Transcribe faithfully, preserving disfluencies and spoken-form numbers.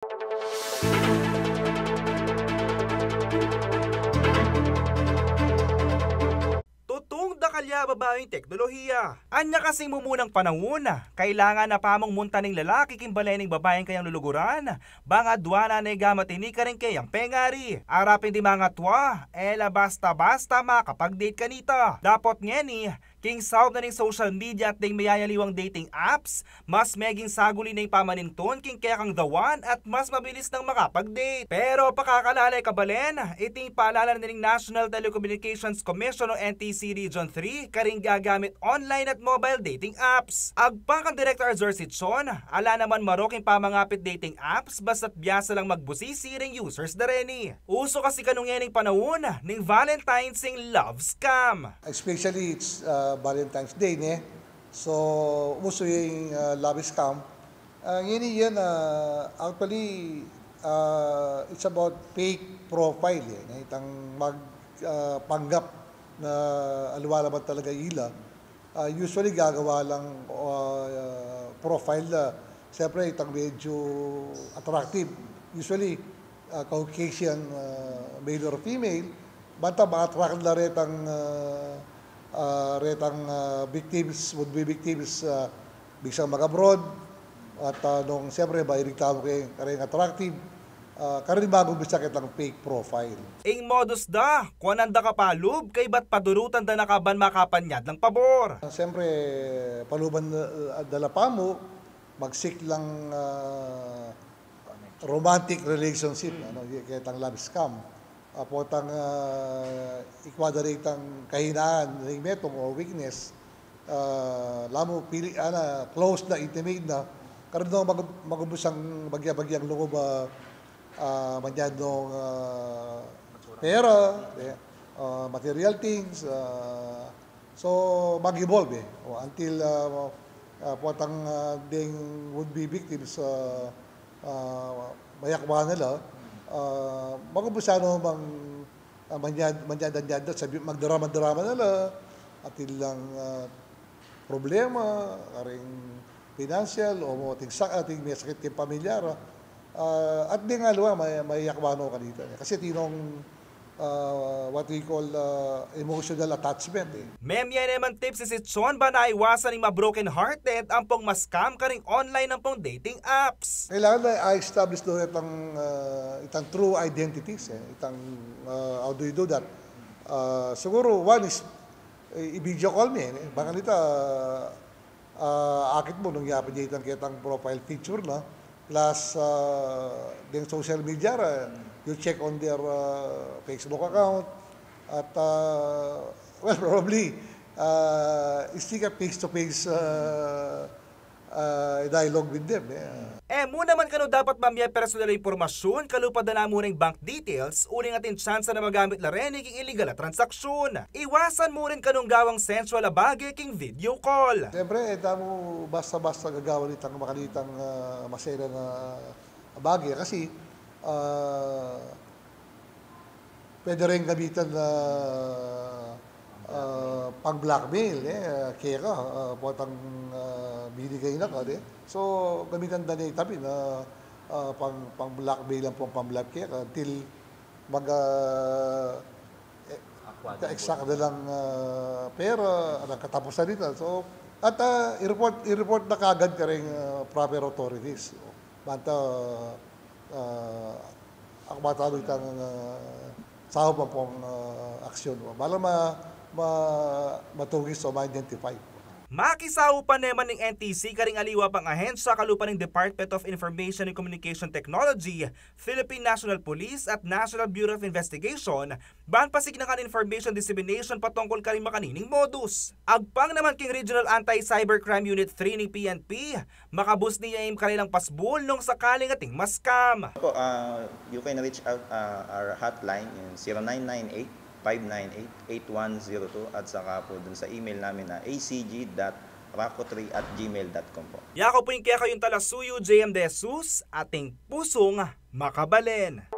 Tutung dakal ya a babaing teknolohiya. Anya kasing mumunang panaun, kailangan na pa mung munta ning lalaki king bale ning babaing kayang luluguran, bang aduanan ne gamat ini karing keyang pengari. Arapin ding mangatua, e la basta-basta makapag-date kanita. Dapot ngeni, king saup na ning social media at ding mayayaliwang dating apps, mas meging saguli na ing pamanintun king kekang the one at mas mabilis nang makapag-date. Pero pakakalala e kabalen, iting paalala na ning National Telecommunications Commission o N T C Region three karing gagamit online at mobile dating apps. Agpang kang Director Azor Sitson, ala naman marok ing pamangapit dating apps basta't biasa lang magbusisi ring users da reni. Uso kasi kanu ngening panaun ning Valentine's ing love scam. Especially it's, uh, Valentine's Day, ne? So, uso ing, uh, love scam. Uh, ngeni yan, uh, actually, uh, it's about fake profile, e, ne? Itang mag, uh, panggap na aliwa naman talaga ila. Ah, usually gagawa lang, ah, profile na, siyempre, itang medyo attractive. Usually, ah, Caucasian, ah, male or female, banta ma-attract na retang, ah, ah, retang, ah, victims, would be victims, ah, bisan mag-abroad, at, ah, nung, siyempre, mahilig tamu keng kareng attractive, ah, karin mag-umpisa ketang fake profile. Ing modus da, kuanan da ka pa lub, kaybat padurutan da na ka ban makapanyad nang pabor. Siyempre, paluban, ah, da la pamu, mag-seek lang, ah, romantic relationship, ano, ketang love scam. Ah, potang, ah, ikwa da rin itang kahinaan, ring metung o weakness, ah, lamu pili, ana, close na, intimate na, karin no mag-, mag-umpisa bagya-bagyang lungub, ah, ah, manyad nong, ah, pera, e, ah, material things, ah, so, mag-evolve, e. O, until, ah, ah, potang, ah, ding would-be victims, ah, ah, mayakwa na la, ah, mag-umpisa no mang, ah, manyad, manyad, manyad, sabi, magdrama-drama na la, atin lang, ah, problema, karing financial, o atin sa-, atin masakit keng pamilya ra. Ah, at ding aliwa, may, mayakwa no kanita. Kasi atin nong, ah, what we call, ah, emotional attachment, e. Memie ne man tips i Sitson ban aiwasan ing ma-broken hearted ampong ma-scam karing online ampong dating apps. Kailangan na i-establish do itang, ah, itang true identities, e. Itang, ah, how do you do that? Ah, siguro, one is, eh, i-video call me, e. Bang kanita, ah, akit mu nung yapin ya itang ketang profile picture, no? Plus, ah, deng social media ra, you check on their, ah, Facebook account. At, ah, well, probably, ah, still a face-to-face, ah, ah, dialogue with them, e. E mu naman kanu dapat mamie personal a impormasyun, kalupa da na mu ring bank details, uling atin tsansa na magamit la reni king iligal a transaksyon. Iwasan mu rin kanung gawang sensual a bage king video call. Siyempre, e tamu basta-basta gagawan itang makanitang, ah, maselan a bage kasi, ah, pwede rin gamitan na, ah, pang-blackmail, e, keka, ah, potang, ah, binigay na ka, e. So, gamitan da ne ita pin na, ah, pang, pang-blackmail ampong pang-black keka until mag, ah, e, exact na lang, ah, pera, alang katapusan nita. So, at, ah, i-report, i-report na kagad karing, ah, proper authorities. Banta, ah, akwa tamu itang, ah, saup ampong, ah, aksyon. Bala ma, ma, matugis o ma-identify. Makisaupan ne man ning N T C karing aliwa pang ahensya kalupa ning Department of Information and Communication Technology, Philippine National Police at National Bureau of Investigation ban pasignakan information dissemination patungkul karing makanining modus. Agpang naman king Regional Anti-Cybercrime Unit three ning P N P, makabus ne ya ing kanilang pasbul nung sakaling ating ma-scam. Po, ah, you can reach out, ah, our hotline in zero nine nine eight, five nine eight, eight one zero two at saka po dun sa email namin na A C G dot raco three at gmail dot com po. Yaku po ing kekayung talasuyu, J M De Jesus, ating pusung makabalen.